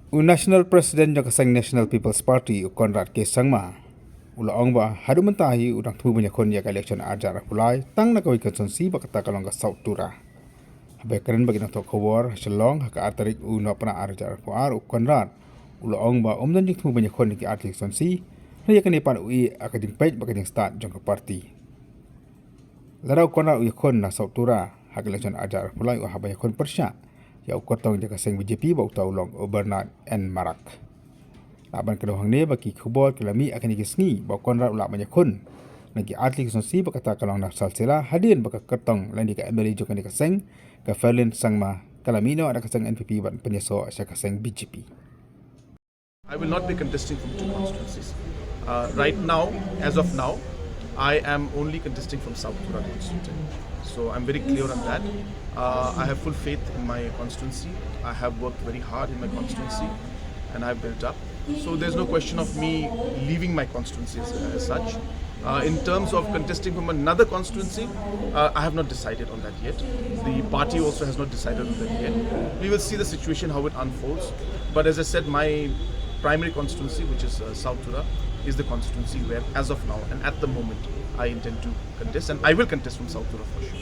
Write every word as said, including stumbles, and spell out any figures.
U National President jong ka seng National People's Party, u Conrad K Sangma, u la ong ba haduh mynta hi u dang thmu ban ïakhun ïa ka election ar hajar arphew lai tang na kawei ka constituency ba kata ka long ka South Tura. Haba ïakren bad ki nongthoh khubor ha Shillong ha ka ar tarik u Nohprah ar hajar arphew ar, u Conrad u la ong ba um don jingthmu ban ïakhun ïa ki ar tylli ki constituency, hynrei ïa kane pat u ïeh ïa ka jingpeit bad ka jingstad jong ka party. Lada u Conrad u ïakhun na South Tura ha ka election ar hajar arphew lai, u hap ban ïakhun pyrshah ïa u kyrtong jong ka seng B J P ba uta u long u Bernard N Marak. Lah ban kdew hangne ba ki khubor ki la mih ha kine ki sngi ba u Conrad u lah ban ïakhun na ki ar tylli ki constituency ba kata ka long na Salsela, hadien ba ka kyrtong lane ka M L A jong kane ka seng, ka Fairlyn Sangma, ka la mih noh na ka seng N P P ban pynïasoh sha ka seng B J P. I will not be contesting from two constituencies. Uh, right now, as of now, I am only contesting from South Tura constituency. So I'm very clear on that. Uh, I have full faith in my constituency. I have worked very hard in my constituency and I've built up. So there's no question of me leaving my constituency as, as such. Uh, in terms of contesting from another constituency, uh, I have not decided on that yet. The party also has not decided on that yet. We will see the situation, how it unfolds. But as I said, my primary constituency, which is uh, South Tura, is the constituency where, as of now and at the moment, I intend to contest, and I will contest from South Tura for sure.